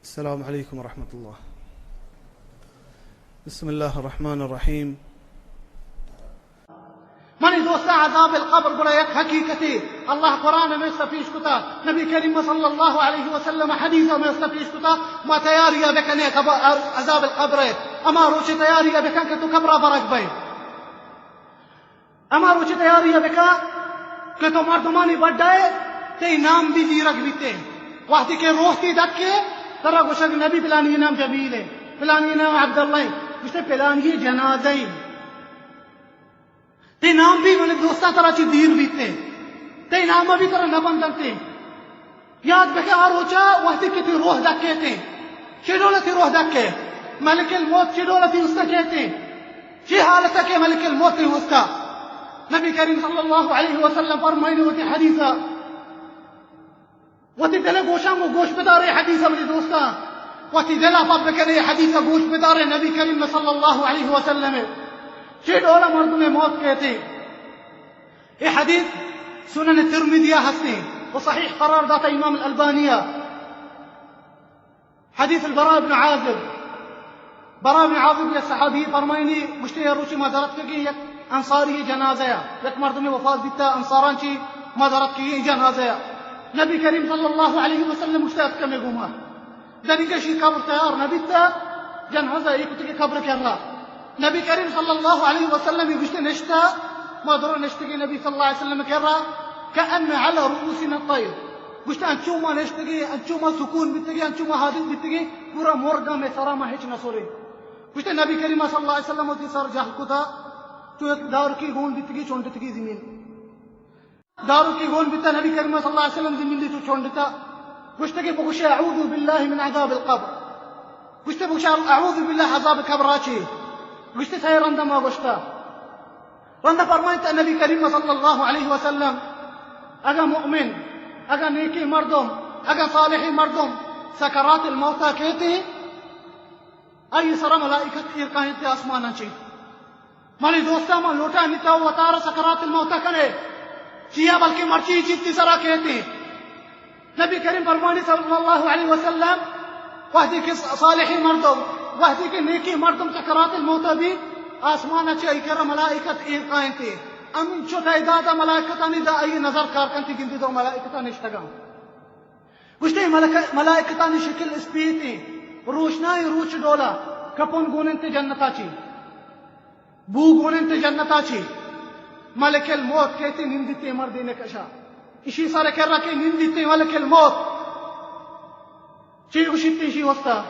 السلام علیکم ورحمۃ اللہ۔ بسم اللہ الرحمن الرحیم۔ منی دوستاں، عذاب القبر گڑا یک حقیقتے۔ اللہ قرآن میں اس پیش کتا، نبی کریم صلی اللہ علیہ وسلم حدیث میں اس پیش کتا۔ ما تیاری بکنے قبر، عذاب القبر ہے۔ اما روچ تیاری بکن کہ تو قبر برگ بے۔ ہما روچ تیاری ء بکا کہ تو مردمانی بڈا ئے، تئی نام بھی زیرگ بیتے۔ وقتی کہ روح تی دکے، ترا گوشگ نبی پلانی نام جمیل ہے، پلانی نام عبداللہ ہے، گوشتے پلانی جنازہ ہے۔ تئی نام بھی من دوستاں ترا چی دیر بیتے، تئی نام بھی ترا نہ بندنتے۔ یاد بکہ آ روچا وقتی کہ تی روح دکیتے، چی ڈولا تی روح دکے، ملک الموت چی ڈولا تی استا کیتے، چی حالتا کہ ملک الموت تی استا۔ نبی کریم صلی اللہ علیہ وسلم فرمائنی وتی حدیثا، وتی دل گوشاں گو گوش بدارے حدیثا منی دوستاں، وتی دلا پا بکنے حدیثا گوش بدارے نبی کریم صلی اللہ علیہ وسلم چی ڈولا مردم موت کیتے۔ اے حدیث سنن ترمذی ء ہستیں و صحیح قرار داتا امام الالبانی ء۔ حدیث البراء بن عازب، براء بن عازب یا صحابی فرمائنی، گوشتے یا روچی ما درت کے یک انصاری جنازہ یا، یک مردم وفات بیتا انصاران چی ما درت کے جنازہ یا۔ نبی کریم صلی اللہ علیہ وسلم گوشتے اتکا میں گوما۔ دنیگہ شی قبر تیار نہ بیتا، جنازہ ای کتگی قبر کرا۔ نبی کریم صلی اللہ علیہ وسلم گوشتے نشتا، ما درو نشتگی نبی صلی اللہ علیہ وسلم کرا، کأن علی رؤوسنا الطیر۔ گوشتے انچو ما نشتگی، انچو ما سکون بیتگی، انچو ما حادث بیتگی، پورا مرگا میں سرا ما ہچ نہ سورے۔ گوشتے نبی کریم صلی اللہ علیہ وسلم وتی سر جہل کتا، تو یک دار کی گون بیتگی، چونڈتگی زمین۔ دارو کی گون بیتا، نبی کریم صلی اللہ علیہ وسلم زمین دی تو چونڈتا۔ گوشتے کہ بگوشے اعوذ باللہ من عذاب القبر۔ گوشتے بگوشے اعوذ باللہ عذاب قبر آچے۔ گوشتے سہ رندا ما گوشتا۔ رندا فرمائتا نبی کریم صلی اللہ علیہ وسلم، اگا مؤمن، اگا نیکی مردم، اگا صالحی مردم سکرات الموتا کیتے، آئی سرا ملائکت ایر کائنتے آسمانا چی۔ منی دوستاں، من لوٹانی تو وتارا سکرات الموت کنے۔ چیا بلکہ مرچی چیتی سرا کہتے۔ نبی کریم فرمانی صلی اللہ علیہ وسلم، وحدی کہ صالحی مردم، وحدی کہ نیکی مردم سکرات الموت بھی، آسمان چہ ای کرا ملائکت ایر کائنتے۔ امین چو تعداد ملائکتانی دا ای نظر کار کنتی گندی دو ملائکتان نشتگاں۔ گوشتے ملک-، ملائکتانی شکل اسپیتیں، روشنائیں روچ ڈولا، کپن گوننتے جنتا چی۔ بو گون انت جنتا چی۔ ملک الموت کہتے نندیتے مردین کشا۔ اشی سر کرا کہ نندیتے ملک الموت۔ چی گوشیتے اشی وستا؟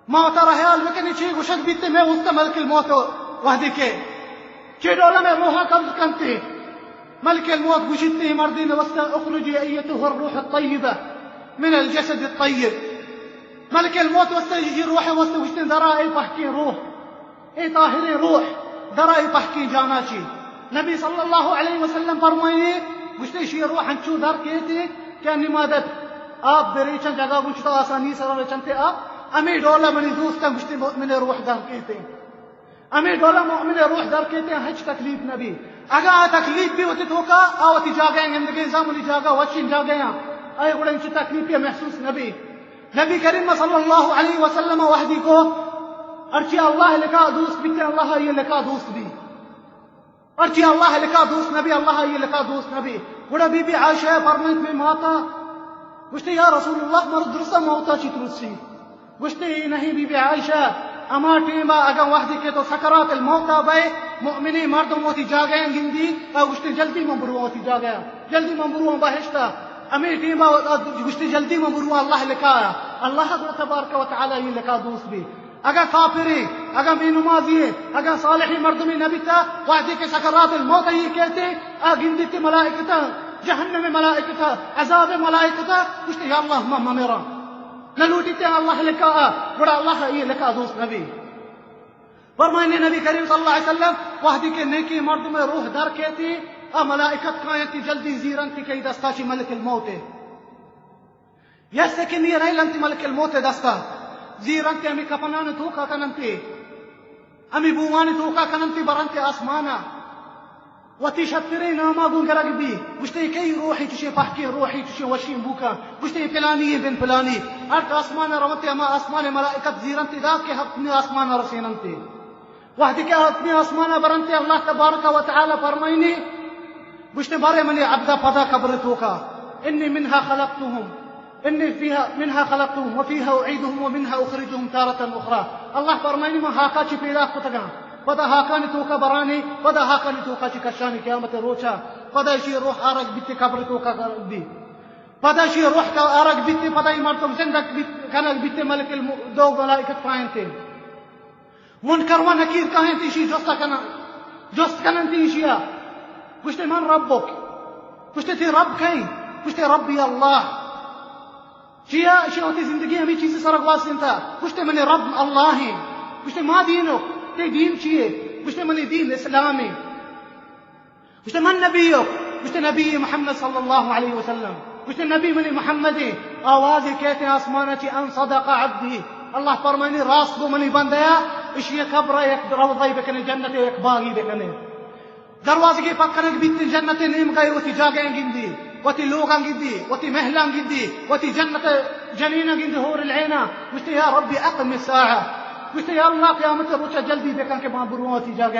ما وتارا حیال بکنی چی گوشگ بیتے میں وستا ملک الموت وحدی کے۔ چی ڈولا میں روحا قبض کنتے۔ ملک الموت گوشیتے مردین وستا اخرجی ایتها الروح الطیبہ من الجسد الطیب۔ ملک الموت وستا اشی روح وستا گوشتے درا اے پہکیں روح۔ اے طاہریں روح درا اے پہکیں جانا چی۔ نبی صلی اللہ علیہ وسلم فرمائیے، گوشتے شی روح ہنچو در کیتے کہ نمادت آپ بریچن جگہ گوشتا آسانی سر رچنتے آپ۔ امی ڈولا منی دوستاں گوشتے مؤمن روح در کیتے۔ امی ڈولا مؤمن روح در کیتے ہچ تکلیف نبی۔ اگا آ تکلیف بھی ہوتی توکا آ وتی جاگہ گندگیں زامنی جاگہ وشین جاگہ۔ اے گڑا انچو تکلیف محسوس نبی۔ نبی کریم صلی اللہ علیہ وسلم وحدی کو، ہرچی اللہ لکا دوست بیتے، اللہ یہ لکا دوست بی۔ ہرچی اللہ لکا دوست نبی، اللہ یہ لکا دوست نبی۔ گڑا بی بی عائشہ فرمائت میں ماتا، گوشتے، یا رسول اللہ، مرا درستا موتا چی ترسی؟ گوشتے، اے نہیں بی بی عائشہ، اما ٹیما اگاں وحدی کہ تو سکرات الموتا بئے، مؤمنی مردم وتی جاگہ گندی، او گوشتے، جلدی من برو وتی جاگہ۔ جلدی من برواں بہشتا۔ ہمے ٹیما گوشتی جلدی من برواں اللہ لکایا۔ اللہ گڑا تبارک و تعالی یہ لکا دوست بی۔ اگا کافرے، اگا بے نمازی، اگا صالحی مردمی نبیتا، وحدی کہ سکرات الموت یہ کہتے، آ گندیتے ملائکتا، جہنم ملائکتا، عذاب ملائکتا، گوشتی یا اللہ ما ممیرا۔ نہ لوٹیتے اللہ لکا، گڑا اللہ یہ لکا دوست نبی۔ فرمائنے نبی کریم صلی اللہ علیہ وسلم، وحدی کہ نیکی مردم روح در کیتی، آ ملائکت کاینتی جلدی زیرنتی کئی دستا چی ملک الموت ہے۔ یک سیکنڈی نہیں لنتی ملک الموت دستا۔ زیرنتی ہمی کپنان توکا کننتی۔ ہمی بوان توکا کننتی برنتی آسمانا۔ وتی شتریں ناما گوں گرگ بی۔ گوشتے، کئی روحی چشیں پہکیں، روحی چشیں وشیں بوکاں۔ گوشتے، پلانی بن پلانی۔ ہر آسمان رونتے، ہما آسمان ملائکت زیرنتے، دات کہ ہپتمی آسمان رسیننتے۔ وہدے کہ ہپتمی آسمان برنتے، اللہ تبارک و تعالی فرمائنی، گوشتے، بارے منی عبدا پدا قبر توکا، انی منها خلقتهم، انی فیها، منها خلقتهم وفیها اعیدهم ومنها اخرجهم تارة اخری۔ اللہ فرمائنی، من ہاکا چی پیدا کتگاں، پدا ہاکانی توکا برانی، پدا ہاکانی توکا چی کشانی قیامت روچا، پدا اشی روح آرگ بیتے قبر توکا بی۔ پدا اشی روح کا آرگ بیتے، پدا ای مردم زندگ بیت، کنگ بیتے، ملک الم-، دو ملائکت پائنتے۔ منکر و نکیر کاینت، ایشی جست کنن، جست کنن تی ایشیا۔ گوشتے، من ربک؟ گوشتے، تی رب کئیں؟ گوشتے، ربی اللہ۔ چیا؟ ایشی وتی زندگی ہمی چیز سر گواستنتا۔ گوشتے، منی رب اللہ ہیں۔ گوشتے، ما دینک؟ تی دین چیے؟ گوشتے، منی دین اسلام ہیں۔ گوشتے، من نبی ہو؟ گوشتے، نبی محمد صلی اللہ علیہ وسلم۔ گوشتے، نبی منی محمد ہیں۔ آوازے کئیت آسمانا چی، ان صدق عبدی۔ اللہ فرمائنی، راست گو منی بندیا، اشی قبر یک روضہ بکنے، جنت یک باغی بکنے۔ دروازگے پچ کنگ بیت، جنت نیمگا وتی جاگہ گندی، وتی لوگاں گندی، وتی محلاں گندی، وتی جنت جنیناں گندی، حور العینا۔ گوشتے، یا ربی اقم الساعہ۔ گوشتے، یا اللہ، قیامت روچا جلدی بکن کہ ما برواں وتی جاگہ،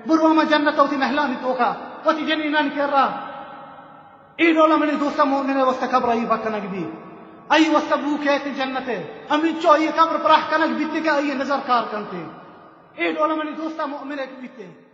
برواں ما جنت وتی محلانی توکا، وتی جنینانی کرا۔ اے ڈولا منی دوستا مومن واسطہ قبر آئی پچ کنگ بی۔ آئی واسطہ بو کئیت جنت۔ ہمینچو آئی قبر پراہ کنگ بیتے کہ آئی نظر کار کنتے۔ اے ڈولا منی دوستا مومن بیتے۔